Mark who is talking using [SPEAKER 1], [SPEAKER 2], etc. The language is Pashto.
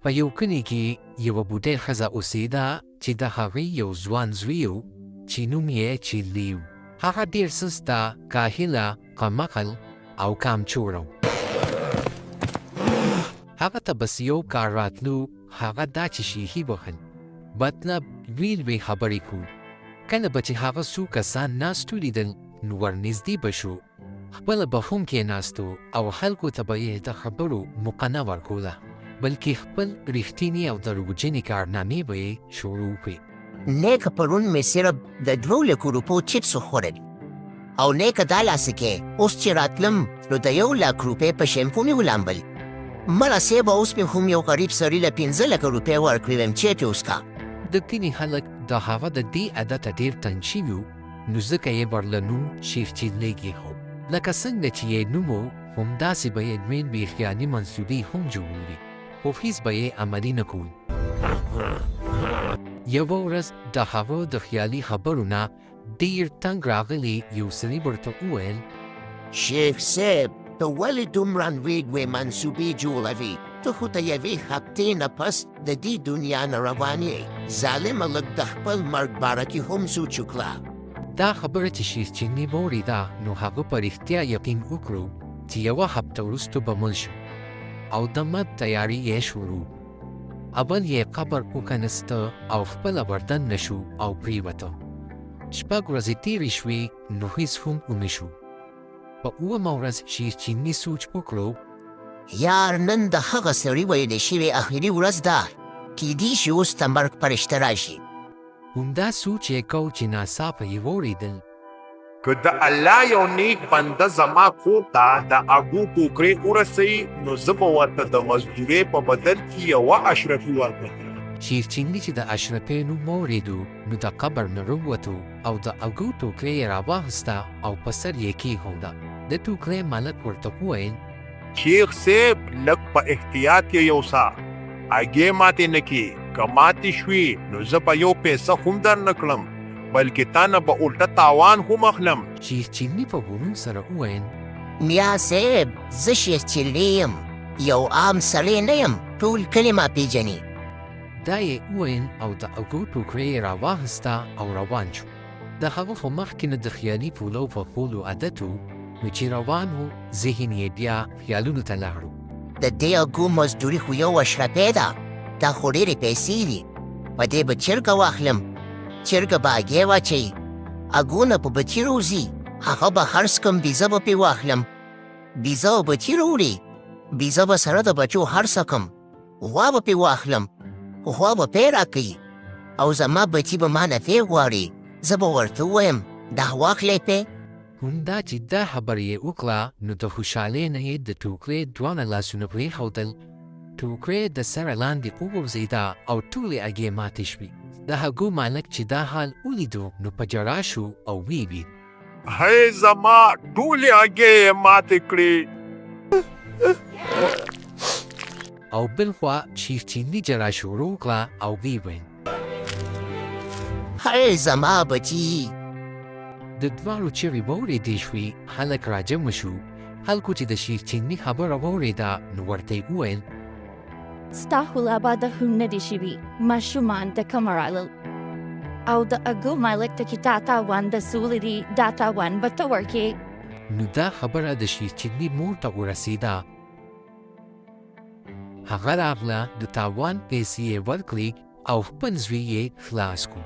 [SPEAKER 1] په یو کلي کې یوه بوډۍ ښځه اوسېده چې د هغې یو ځوان زوی و چې نوم یې چیلي و. هغه ډېر سسته، کاهله، کمعقل او کامچوره و. هغه ته بس یو کار راتلو، هغه دا چې شیخي وهل، مطلب لوی لوی خبرې کول. کله به چې هغه څو کسان ناست ولیدل نو ورنږدې به شو، خپله به هم کېناستو او خلکو ته به یې د خبرو موقع نه ورکوله، بلکې خپل رښتیني او دروغجنې کارنامې به یې شروع کړې.
[SPEAKER 2] نیکه پرون مې صرف د دوو لکو روپو چپس وخوړل او نیکه دا لا څه کې اوس چې راتلم نو د یو لک روپۍ په شیمپو مې ولامبل. مړه صیبه اوس مې هم یو غریب سړي له 5 لکه روپۍ ورکړې ویم چېرته اوس کا.
[SPEAKER 1] د کلي خلک د هغه د دې عادته ډېر تنګ شوي وو، نو ځکه یې ورله نوم شیخ چیلي کېښود. لکه څنګه چې یې نوم و، همداسې به یې لوی لوی خیالي منصوبې هم جوړولې، خو هیڅ به یې عملي نه کول. یوه ورځ د هغه د خیالي خبرو نه ډېر تنګ راغلي یو سړي ورته وویل.
[SPEAKER 2] شیخ صیب ته ولې دومره لوی لوی منصوبې جوړوي؟ ته خو د یوې هفتې نه پس د دې دنیا نه روان یې، ظالمه لږ د خپل مرګ باره کې هم سوچ وکړه.
[SPEAKER 1] دا خبره چې شیخ چیني واورېده نو هغه په رښتیا یقین وکړو چې یوه هفته وروسته به مړ شو او د مرګ تیاری یې شروع. اول یې قبر وکنسته او خپله وردننه شو او پریوته. 6 ورځې تېرې شوې نو هیڅ هم ونه شو. په اوومه ورځ شیخ چیني سوچ وکړو.
[SPEAKER 2] یار نن د هغه سړي ویلې شوې اخري ورځ ده، کیدی شي اوس د مرګ پرشته راشي.
[SPEAKER 1] همدا سوچ یې کو چې ناڅاپه یې واورېدل.
[SPEAKER 3] که د الله یو نیک بنده زما کور ته د اګو ټوکرې ورسوي نو زه به ورته د مزدورۍ په بدل کې یوه اشرفي ورکړم.
[SPEAKER 1] شیرچیني چې د اشرفې نوم واورېدو نو د قبر نه راووتو او د اګو ټوکرې یې راواخسته او په سر یې کېښوده. د ټوکرې مالک ورته وویل.
[SPEAKER 3] شیخ صیب لږ په احتیاط یې یوسه اګې ماتې نه کړې که ماتې شوې نو زه به یو پیسه هم در نه کړم بلکې تا نه به الټه تاوان هم اخلم.
[SPEAKER 1] شیخ چلي په غرور سره وویل.
[SPEAKER 2] میا صیب زه شیخ چلي یم یو عام سړی نه یم ټول کلی ما پیژني.
[SPEAKER 1] دا یې وویل او د اګو ټوکرۍ یې راواخیسته او روان شو. د هغه خو مخکې نه د خیالي پولو په خولو عادت و، نو چې روان و، ذهن یې بیا خیالونو ته لاړو.
[SPEAKER 2] د دې اګو مزدوري خو یو اشرپۍ ده، دا خو ډېرې پیسې دي، په دې به چرګه واخلم، چرګه به هګۍ واچوي، اګونه به بچي روزي، هغه به خرڅ کړم، بیزه به پرې واخلم، بیزه به بچي روړي، بیزه به سره د بچو خرڅه کړم، غوا به پې واخلم، غوا به پی راکوي او زما بچي به مانه پی غواړي، زه به ورته ووایم دا واخلئ پی.
[SPEAKER 1] همدا چې دا خبره یې وکړه نو د خوشحالۍ نه یې د ټوکرې دواړه لاسونه پرېښودل، ټوکرې د سره لاندې وغورځېده او ټولې اګې ماتې شوې. د هګو مالک چې دا حال ولیدو نو په ژړا شو او ویې ویل.
[SPEAKER 3] هی زما ټولې هګۍ یې ماتې کړې.
[SPEAKER 1] او بل خوا شیرچیني ژړا شروع کړه او ویې ویل.
[SPEAKER 2] هی زما بچي.
[SPEAKER 1] د دواړو چغې واورېدې شوې، خلک راجمع شو، خلکو چې د شیرچیني خبره واورېده نو ورته یې وویل.
[SPEAKER 4] ستا خو لا واده هم نه دي شوي، ماشومان د کومه رالل؟ او د اګو مالک ته چې تا تاوان رسولی دی، دا تاوان به ته ورکې.
[SPEAKER 1] نو دا خبره د شیرچیني مور ته ورسېده، هغه راغله، د تاوان پیسې یې ورکړې او خپل زوی یې خلاص کړو.